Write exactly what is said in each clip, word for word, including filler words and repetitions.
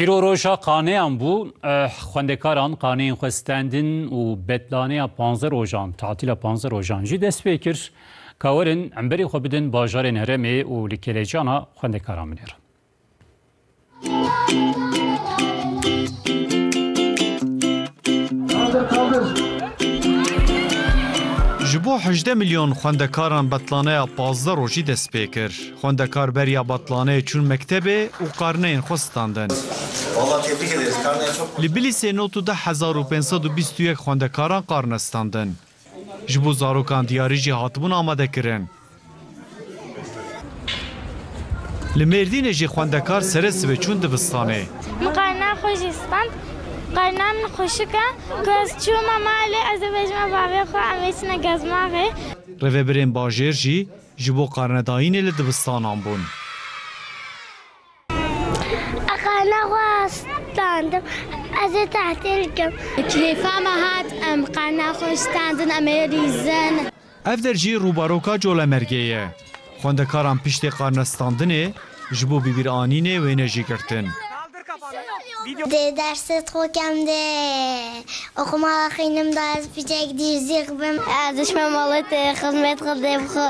Îro roja qaneyan bû, eh, xwendekaran qaneyên xwe standin û betlaneya panzdeh rojan, tatîla panzdeh rojan jî dest pê kir. Ka werin, em berê xwe bidin bajarên herêmê û li kêlecana xwendekaran binêrin. Ji bo hejdeh milyon xwendekaran betlaneya pazdeh rojî dest pê kir. Xwendekar beriya betlaneyê çûn mektebê û qarneyên xwe standin. Vallahi tebrik ederiz. Karneye çok Li Bilîsê nod û deh hezar û pênc sed û bîst û yek xwendekaran qarne standin. Ji bo zarokan diyarî jî hatibûn amadekirin. Li Mêrdînê jî xwendekar sere sibê çûn dibistanê. Min qarna xwe jî stand. Qarna min xweşik e. Ku ez çûme malê, ez ê bêjime bavê xwe, em ê çine gezmaxê. Rêvebirên bajêr jî ji bo qarnedayînê li dibistanan bûn. Qarna xwe standim. Ez ê tehtîl kim. Kêfa me hat, em qarna xwe standin, em ê rîzin. Ev der jî rûbaroka Colemêrgê ye. Xwendekaran piştê qarnestandinê ji bo bibîranînê wêne jî girtin. Dê dersê xwe kem dê. Oxuma xînim da ez piçek dîrzîx bim. Ez dişme malê te xizmet xwe dê bixwe.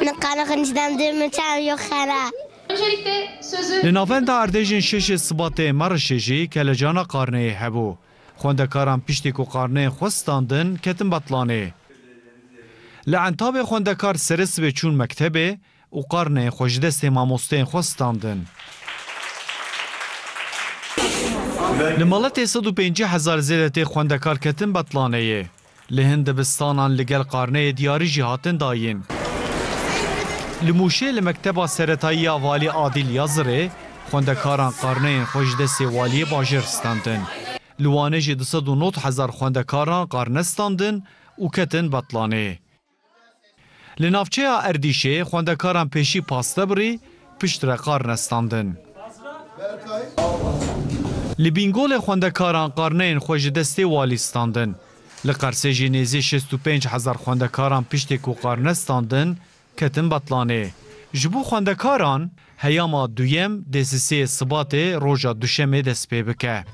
Min qarna xwe nişdan dê min çav yok xera. Li Navenda Erdhêjên şeşê Sibatê Merişê jî kelecana qarneyê hebû. Xwendekaran piştî ku qarneyên xwe standin, ketin betlanê. Li Entabê xwendekar sere sibê çûn mektebê û qarneyên xwe ji destê mamosteyên xwe standin. Li Maletê sed û pêncî hezar zêdetê xwendekar ketin betlaneyê. Li hin dibistanan li gel qarneyê diyarî jî hatin dayîn. Li Mûşê li mekteba seretayî ya Valî Adîl Yazirê xwendekaran qarneyên xwe ji destê waliyê bajêr standin. Li Wanê jî du sed û nod hezar xwendekaran qarne standin û ketin betlanê. Li navçeya Erdîşê xwendekaran pêşî paste birî, piştre qarne standin. Li Bîngolê xwendekaran qarneyên xwe ji destê walî standin. Li Qersê jî nêzî şêst û pênc hezar xwendekaran piştê ku qarne standin, ketin betlanê. Ji bo xwendekaran heyama duyem dê sisê Sibatê roja duşemê dest pê bike.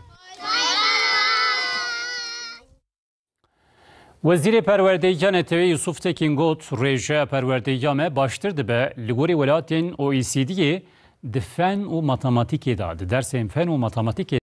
Wezîrê Perwerdeya Netewê Yusuf Tekîn got, rêjeya perwerdeya me baştir dibe li gorî welatên O E C D'ê di fen û matematîkê de, di dersên fen û matematîkê